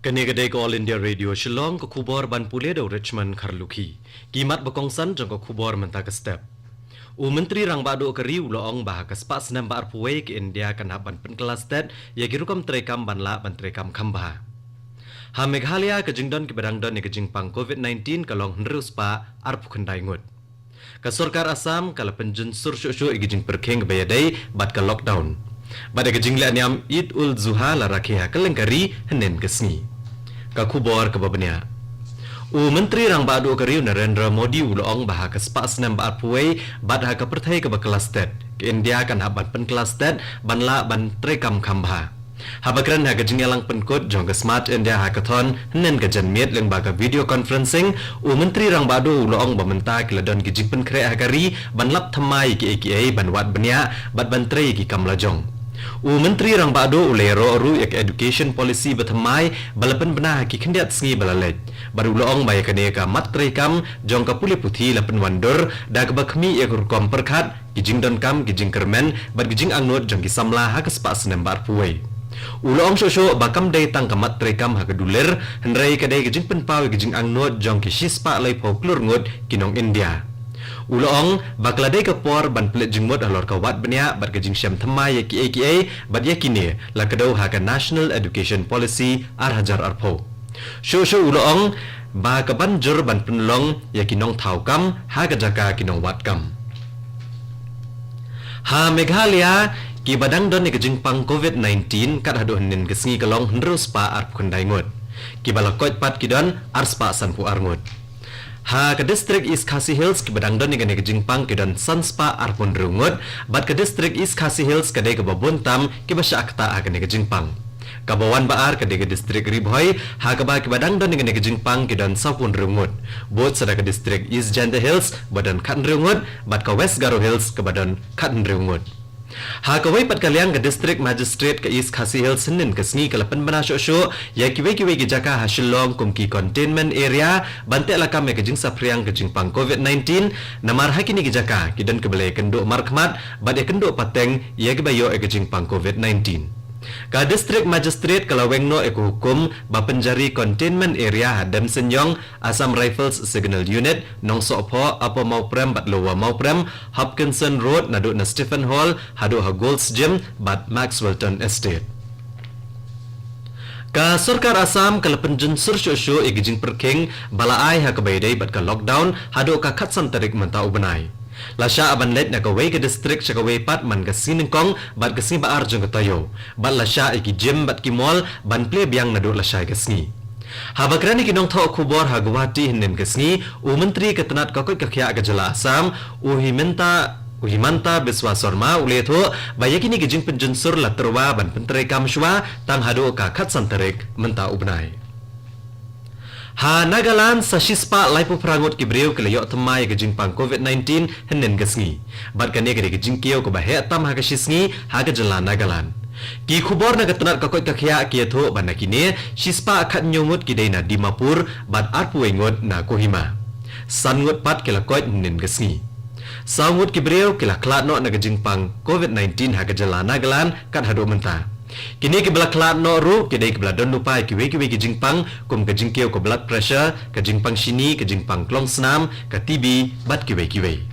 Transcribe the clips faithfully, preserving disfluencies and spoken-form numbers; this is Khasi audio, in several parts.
Kane ka dei ka All India Radio Shillong, ka khubor ban pule da u Richmond Kharlukhi. Ki mat ba kongsan jong ka khubor mynta ka step. U Myntri Rangbah Duh ka ri u la ong ba ha ka spah snem ba arphew wei ka India kan hap ban pynkylla stet ïa ki rukom treikam ban lah ban treikam kham bha. Ha Meghalaya ka jingdon kiba dang don ïa ka jingpang covid nineteen ka long hynriew spah arphew khyndai ngut. Ka sorkar Assam ka la pynjynsur shuh shuh ïa ka jingpyrkhing ba ïadei bad ka lockdown. Bad ïa ka jingleh niam Eid ul Zuha la rakhe ha kylleng ka ri hynnin ka sngi. Ka khubor kaba bniah. U Myntri Rangbah Duh ka ri u Narendra Modi u la ong ba ha ka spah snem ba arphew wei bad ha ka pyrthei kaba kylla stet, ka India kan hap ban pynkylla stet ban lah ban treikam kham bha. Haba kren ha ka jingïalang pynkut jong ka Smart India Hackathon hynnin ka janmiet lyngba ka video conferencing, u Myntri Rangbah Duh u la ong ba mynta ki la don ki jingpynkhreh ha ka ri ban lap thymmai ïa kiei kiei ban wad bniah bad ban trei ïa ki kam lajong. U Myntri Rangbah Duh u la ïaroh ruh ïa ka education policy ba thymmai ba la pynbna ha ki khyndiat sngi ba la leit. Bad u la ong ba ïa kane ka mat treikam jong ka pule puthi la pynwandur da kaba khmih ïa ka rukom pyrkhat, ki jingdonkam, ki jingkyrmen bad ki jingangnud jong ki samla ha ka spah snem ba arphew wei. U la ong shuh shuh ba kam dei tang ka mat treikam ha ka dulir, hynrei ka dei ka jingpynpaw ïa ki jingangnud jong ki shispah laiphew klur ngut ki nong India. U la ong ba ka la dei ka por ban pynleit jingmut halor ka wad bniah bad ka jingshem thymmai ïa kiei kiei bad ïa kine la kdew ha ka National Education Policy ar hajar arphew. Shuh shuh u la ong ba ka ban jur ban pynlong ïa ki nongthaw kam ha ka jaka ki nongwad kam. Ha Meghalaya, kiba dang don ïa ka jingpang covid nineteen kat haduh hynnin ka sngi ka long hynriew spah arphew khyndai ngut. Kiba la koit pat ki don ar spah sanphew ar ngut. Ha ka distrik East Khasi Hills kiba dang don ïa kane ka jingpang ki don san spah arphew hynriew ngut, bad ka distrik East Khasi Hills ka dei kaba bun tam kiba shah ktah ha kane ka jingpang. Kaba wan ba ar ka dei ka distrik Ri Bhoi, ha kaba kiba dang don ïa kane ka jingpang ki don sawphew hynriew ngut. Bud sa da ka distrik East Jaintia Hills ba don khathynriew ngut, bad ka West Garo Hills kaba don khathynriew ngut. Ha kawei pat ka liang, ka District Magistrate ka East Khasi Hills hynnin ka sngi ka la pynbna shuh shuh ïa kiwei kiwei ki jaka ha Shillong kum ki containment area ban teh lakam ïa ka jingsaphriang ka jingpang covid nineteen, namar ha kine ki jaka ki don kiba la ïakynduh markhmat bad ïakynduh pateng ïa kiba ïoh ïa ka jingpang covid nineteen. Ka District Magistrate ka la weng noh ïa ka hukum ba pynjari containment area ha Demsenyong, Assam Rifles Signal Unit, Nongsohphoh, Upper Mawprem bad Lower Mawprem, Hopkinson Road naduh na Stephen Hall haduh ha Gold's Gym bad Maxwellton Estate. Ka sorkar Assam ka la pynjynsur shuh shuh ïa ka jingpyrkhing ba la ai ha kaba ïadei bad ka lockdown haduh ka khatsan tarik mynta u bnai. La shah ban leit na kawei ka distrik sha kawei pat man ka sngi nyngkong bad ka sngi ba ar jong ka taïew, bad la shah ïa ki gym bad ki mall ban plie biang naduh lashai ka sngi. Haba kren ïa ki nongthoh khubor ha Guwahati hynnin ka sngi, u Myntri ka tnat ka koit ka khiah ka jylla Assam, u Himanta, u Himanta Biswa Sarma u la ïathuh ba ïa kine ki jingpynjynsur la tyrwa ban pyntreikam shuwa tang haduh ka khatsan tarik mynta u bnai. Ha Nagaland, sa shispah laiphew phra ngut ki briew ki la ïoh thymmai ïa ka jingpang covid nineteen hynnin ka sngi. Bad kane ka dei ka jingkiew kaba heh tam ha ka shi sngi ha ka jylla Nagaland. Ki khubor na ka tnat ka koit ka khiah ki ïathuh ba na kine shispah khathynñiew ngut ki dei na Dimapur bad arphew wei ngut na Kohima. San ngut pat ki la koit hynnin ka sngi. Saw ngut ki briew ki la khlad noh na ka jingpang covid nineteen ha ka jylla Nagaland kat haduh mynta. Kine kiba la khlad noh ruh ki dei kiba la don lypa ïa kiwei kiwei ki jingpang kum ka jingkiew ka blood pressure, ka jingpang shini, ka jingpang klongsnam, ka T B bad kiwei kiwei.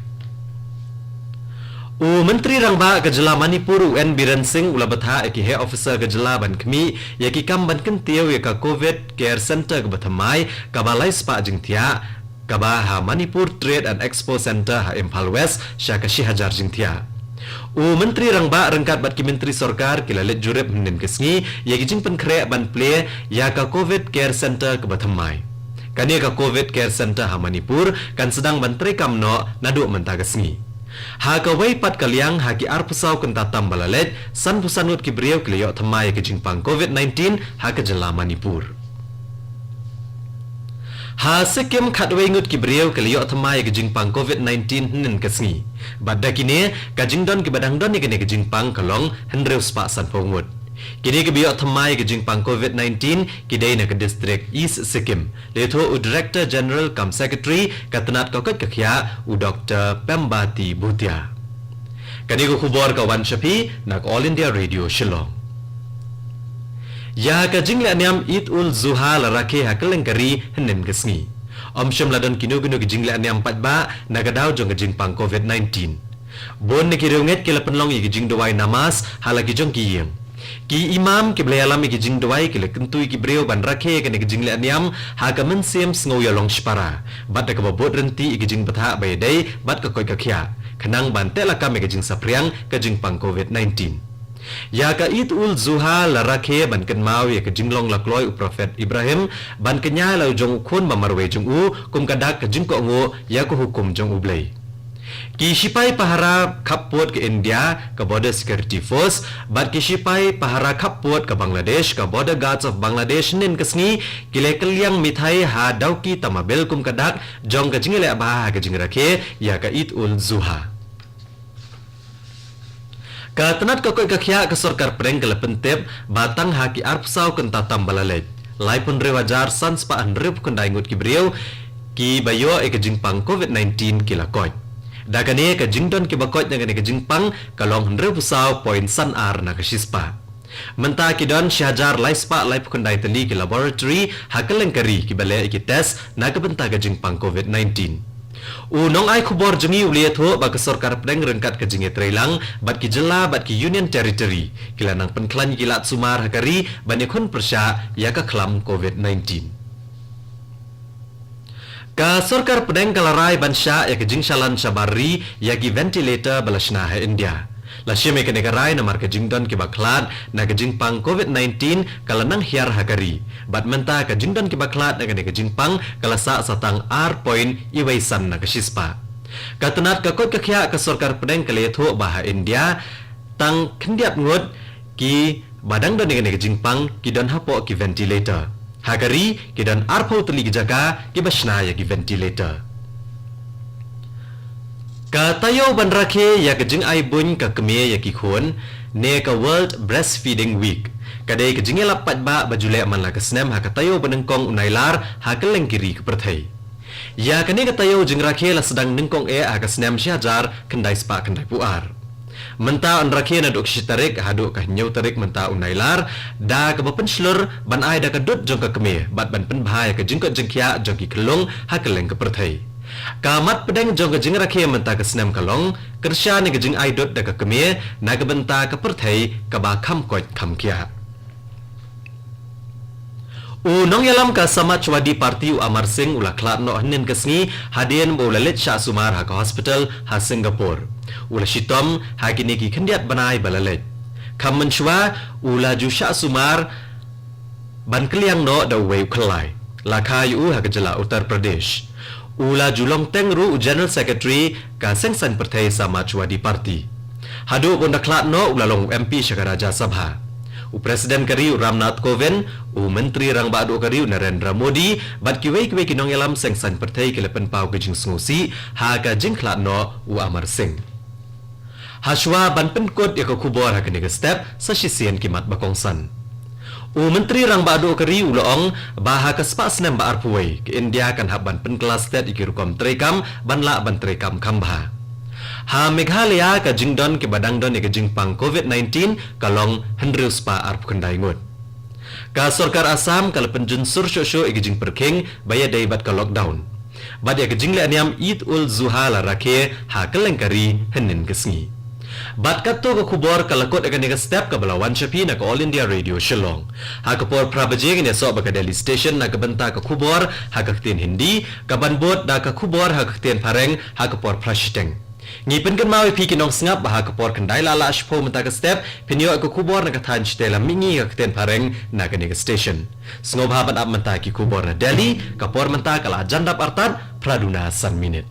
U Myntri Rangbah ka jylla Manipur u N Biren Singh u la bthah ïa ki heh officer ka jylla ban khmih ïa ki kam ban kyntiew ïa ka covid care centre kaba thymmai kaba lai spah jingthiah, kaba ha Manipur Trade and Expo Centre ha Imphal West sha ka shi hajar jingthiah. U Myntri Rangbah ryngkat bad ki myntri sorkar ki la leit jurip hynnin ka sngi ïa ki jingpynkhreh ban plie ïa ka covid care centre kaba thymmai. Kane ka covid care centre ha Manipur kan sdang ban treikam noh naduh mynta ka sngi. Ha kawei pat ka liang, ha ki arphew saw kynta tam ba la leit, sanphew san ngut ki briew ki la ïoh thymmai ïa ka jingpang covid nineteen ha ka jylla Manipur. Ha Sikkim, khatwei ngut ki briew ki la ïoh thymmai ïa ka jingpang covid nineteen hynnin ka sngi. Bad da kine, ka jingdon kiba dang don ïa kane ka jingpang ka long hynriew spah sanphew ngut. Kine kiba ïoh thymmai ïa ka jingpang covid nineteen ki dei na ka distrik East Sikkim, la ïathuh u Director General cum Secretary ka tnat ka koit ka khiah, u Doktor Pembati Bhutia. Kane ka khubor ka wan sha phi na ka All India Radio Shillong. Ïa ka jinglehniam Eid-ul-Zuha la rakhe ha kylleng ka ri hynnin ka sngi. Ym shym la don kino kino ki jinglehniam paidbah na ka daw jong ka jingpang COVID nineteen. Bun na ki riewngeit ki la pynlong ïa ki jingduwai namaz ha la ki jong ki ïing. Ki imam kiba la ïalam ïa ki jingduwai ki la kyntu ïa ki briew ban rakhe ïa kane ka jinglehniam ha ka mynsiem sngewïalong shipara bad da kaba bud ryntih ïa ki jingbthah ba ïadei bad ka koit ka khiah, khnang ban tehlakam ïa ka jingsaphriang ka jingpang COVID nineteen. Ïa ka Eid-ul-Zuha la rakhe ban kynmaw ïa ka jinglong lakloi u Prophet Ibrahim, ban kñia ïa la u jong u khun ba marwei jong u, kum ka dak ka jingkohnguh ïa ka hukum jong U Blei. Ki shipai pahara khappud ka India, ka Border Security Force, bad ki shipai pahara khappud ka Bangladesh, ka Border Guards of Bangladesh, hynnin ka sngi ki la kylliang mithai ha Dawki Tamabil kum ka dak jong ka jingïaleh bha ha ka jingrakhe ïa ka Eid-ul-Zuha. Ka tnat ka koit ka khiah ka sorkar pdeng ka la pyntip ba tang ha ki arphew saw kynta tam ba la leit, laiphew hynriew hajar san spah hynriewphew khyndai ngut ki briew kiba ïoh ïa ka jingpang COVID nineteen ki la koit. Da kane, ka jingdon kiba koit na kane ka jingpang ka long hynriewphew saw point san ar na ka shispah. Mynta ki don shi hajar lai spah laiphew khyndai tylli ki laboratory ha kylleng ka ri kiba leh ïa ki test na ka bynta ka jingpang COVID nineteen. U nongai khubor jong ngi u la ïathuh ba ka sorkar pdeng ryngkat ka jingïatreilang bad ki jylla bad ki Union Territory ki la nang pynkhlaiñ ïa ki lad sumar ha ka ri ban ïakhun pyrshah ïa ka khlam COVID nineteen. Ka sorkar pdeng ka la rai ban shah ïa ka jingshalan shabar ri ïa ki ventilator ba la shna ha India. La shim ïa kane ka rai namar ka jingdon kiba khlad na ka jingpang COVID nineteen ka la nang hiar ha ka ri. Bad mynta ka jingdon kiba khlad na kane ka jingpang ka la sah sa tang ar point wei san na ka shispah. Ka tnat ka koit ka khiah ka sorkar pdeng ka la ïathuh ba ha India tang khyndiat ngut kiba dang don ïa kane ka jingpang ki don hapoh ki ventilator. Ha ka ri ki don arphew tylli ki jaka kiba shna ïa ki ventilator. Ka taïew ban rakhe ïa ka jingai buiñ ka kmie ïa ki khun, ne ka World Breastfeeding Week, ka dei ka jingïalap paidbah ba ju leh man la ka snem ha ka taïew ba nyngkong u Nailar ha kylleng ki ri ka pyrthei. Ïa kane ka taïew jingrakhe la sdang nyngkong eh ha ka snem shi hajar khyndai spah khyndaiphew ar. Mynta yn rakhe naduh ka shi tarik haduh ka hynñiew tarik mynta u Nailar, da kaba pynshlur ban ai da ka dud jong ka kmie bad ban pynbha ïa ka jingkoit jingkhiah jong ki khyllung ha kylleng ka pyrthei. Ka mat pdeng jong ka jingrakhe mynta ka snem ka long kyrshan ïa ka jingai dud da ka kmie na ka bynta ka pyrthei kaba kham koit kham khiah. U nongïalam ka Samajwadi Party u Amar Singh u la khlad noh hynnin ka sngi hadien ba u la leit shah sumar ha ka hospital ha Singapore. U la shitom ha kine ki khyndiat bnai ba la leit. Kham mynshuwa u la ju shah sumar ban kylliang noh da uwei u khyllai. La kha ïa u ha ka jylla Uttar Pradesh. U la ju long teng ruh u General Secretary ka seng saiñ pyrthei Samajwadi Party. Haduh ba un da khlad noh u la long u M P sha ka Rajya Sabha. U President ka ri u Ram Nath Kovind, u Myntri Rangbah Duh ka ri u Narendra Modi bad kiwei kiwei ki nongïalam seng saiñ pyrthei ki la pynpaw ka jingsngewsih ha ka jingkhlad noh u Amar Singh. Hashwa ban pynkut ïa ka khubor ha kane ka step, sa shisien ki mat ba kongsan. U Myntri Rangbah Duh ka ri u la ong ba ha ka spah snem ba arphew wei ka India kan hap ban pynkylla stet ïa ki rukom treikam ban lah ban treikam kham bha. Ha Meghalaya ka jingdon kiba dang don ïa ka jingpang COVID nineteen ka long hynriew spah arphew khyndai ngut. Ka sorkar Assam ka la pynjynsur shuh shuh ïa ka jingpyrkhing ba ïadei bad ka lockdown bad ïa ka jinglehniam Eid-ul-Zuha la rakhe ha kylleng ka ri hynnin ka sngi. Bad katto ka khubor ka la kut ïa kane ka step kaba la wan sha phi na ka All India Radio Shillong. Ha ka por phra baje ngin ïasoh bad ka Delhi Station na ka bynta ka khubor ha ka ktien Hindi, kaban bud da ka khubor ha ka ktien Phareng ha ka por phra shiteng. Ngi pynkynmaw ïa phi ki nongsngap ba ha ka por khyndai la lah shiphew mynta ka step phin ïoh ïa ka khubor na ka thaiñ shatei lam mihngi ha ka ktien Phareng na kane ka station. Sngewbha ban ap mynta ki khubor na Delhi, ka por mynta ka la jan dap artat phra duna san minit.